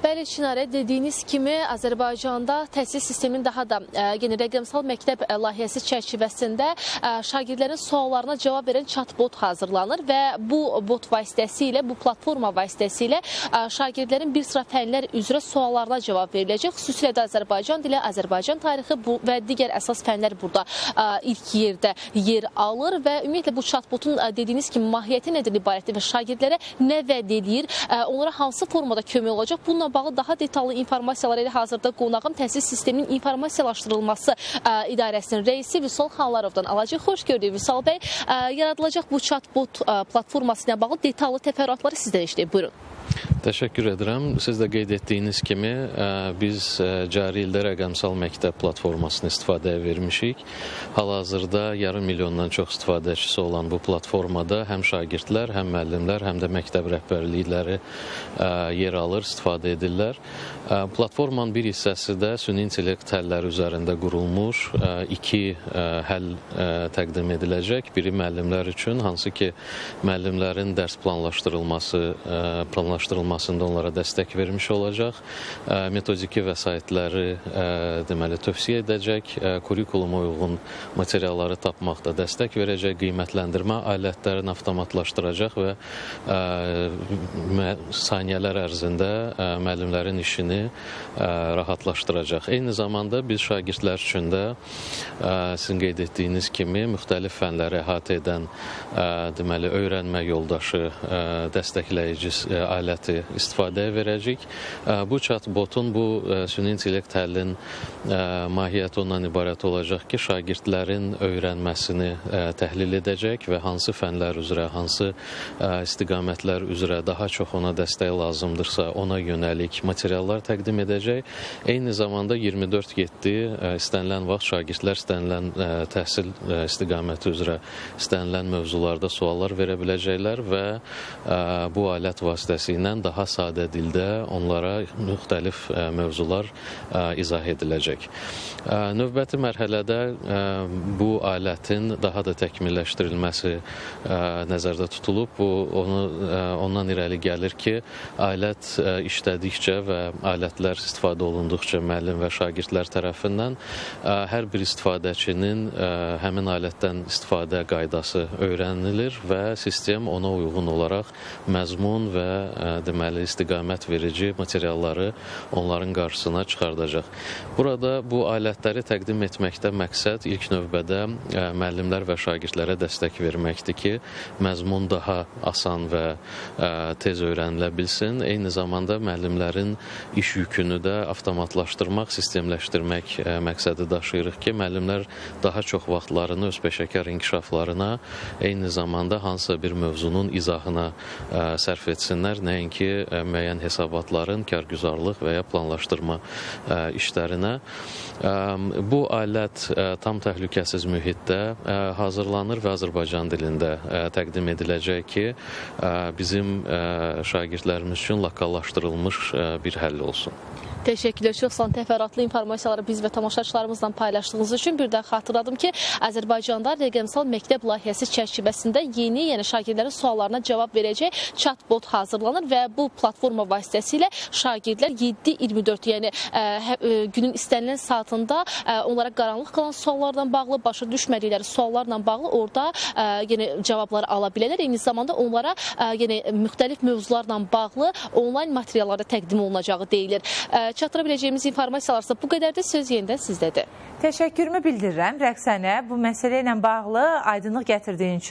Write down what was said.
Bəli, Çinarə, dediyiniz kimi Azərbaycanda təhsil sisteminin daha da yəni rəqəmsal məktəb layihəsi çərçivəsində şagirdlərin suallarına cavab verən chatbot hazırlanır və bu bot vasitəsilə, bu platforma vasitəsilə şagirdlərin bir sıra fənlər üzrə suallarına cavab veriləcək. Xüsusilə də Azərbaycan dili, Azərbaycan tarixi bu və digər əsas fənlər burada ilk yerdə yer alır və ümumiyyətlə bu chatbotun dediyiniz kimi mahiyyəti nədir ibarətdir və şagirdlərə nə vəd eləyir, onlara hansı formada kömək olacaq? Bununla bağlı daha detallı informasiyalar elə hazırda qonağım təhsil sisteminin informasiyalaşdırılması idarəsinin rəisi Vüsal Xanlarovdan alacaq. Xoş gördük Vüsal bəy. Yaradılacaq bu chatbot platforması ilə bağlı detallı təfərrüatları sizdən eşidək. Buyurun. Təşəkkür edirəm. Siz də qeyd etdiyiniz kimi biz cari ildə rəqəmsal məktəb platformasını istifadəyə vermişik. Hal-hazırda yarım milyondan çox istifadəçisi olan bu platformada həm şagirdlər, həm müəllimlər, həm də məktəb rəhbərlikləri yer alır, istifadə edirlər. Platformanın bir hissəsi də süni intellekt həlləri üzərində qurulmuş iki həll təqdim ediləcək. Biri müəllimlər üçün, hansı ki müəllimlərin dərs planlaşdırılmasında onlara dəstək vermiş olacaq, metodiki vəsaitləri deməli tövsiyə edəcək, kurikuluma uyğun materialları tapmaqda dəstək verəcək, qiymətləndirmə alətlərini avtomatlaşdıracaq və saniyələr ərzində müəllimlərin işini rahatlaşdıracaq. Eyni zamanda biz şagirdlər üçün də sizin qeyd etdiyiniz kimi müxtəlif fənləri əhatə edən deməli öyrənmə yoldaşı dəstəkləyici aləti istifadəyə verəcəyik. Bu chatbotun, bu süni intellekt həllin mahiyyəti ondan ibarət olacaq ki, şagirdlərin öyrənməsini təhlil edəcək və hansı fənlər üzrə, hansı istiqamətlər üzrə daha çox ona dəstək lazımdırsa, ona yönəlik materiallar təqdim edəcək. Eyni zamanda 24/7 istənilən vaxt şagirdlər istənilən təhsil istiqaməti üzrə istənilən mövzularda suallar verə biləcəklər və bu alət vasitəsilə daha sadə dildə onlara müxtəlif mövzular izah ediləcək. Növbəti mərhələdə bu alətin daha da təkmilləşdirilməsi nəzərdə tutulub. Bu ondan irəli gəlir ki, alət işlədikcə və alətlər istifadə olunduqca müəllim və şagirdlər tərəfindən hər bir istifadəçinin həmin alətdən istifadə qaydası öyrənilir və sistem ona uyğun olaraq məzmun və deməli istiqamət verici materialları onların qarşısına çıxardacaq. Burada bu alətləri təqdim etməkdə məqsəd ilk növbədə müəllimlər və şagirdlərə dəstək verməkdir ki, məzmun daha asan və tez öyrənilə bilsin. Eyni zamanda müəllimlərin iş yükünü də avtomatlaşdırmaq, sistemləşdirmək məqsədi daşıyırıq ki, müəllimlər daha çox vaxtlarını öz peşəkar inkişaflarına, eyni zamanda hansısa bir mövzunun izahına sərf etsinlər, nəinki müəyyən hesabatların kargüzarlıq və ya planlaşdırma işlərinə. Bu alət tam təhlükəsiz mühitdə hazırlanır və Azərbaycan dilində təqdim ediləcək ki, bizim şagirdlərimiz üçün lokallaşdırılmış bir həll olsun. Təşəkkürlər. Çox sağ olun təfərrüatlı informasiyaları biz və tamaşaçılarımızla paylaşdığınız üçün. Bir daha xatırladım ki, Azərbaycanda rəqəmsal məktəb layihəsi çərçivəsində yeni, yəni şagirdlərin suallarına cavab verəcək chatbot hazırlanır və bu platforma vasitəsilə şagirdlər 7/24, yəni günün istənilən saatında onlara qaranlıq qalan suallarla bağlı, başa düşmədikləri suallarla bağlı orada yəni cavabları ala bilərlər. Eyni zamanda onlara yəni müxtəlif mövzularla bağlı onlayn materiallarda təqdim olunacağı deyilir. Çatdıra biləcəyimiz informasiyalarsa bu qədərdir. Söz yenidən sizdədir. Təşəkkürümü bildirirəm Rəqsənə bu məsələ ilə bağlı aydınlıq gətirdiyin üçün.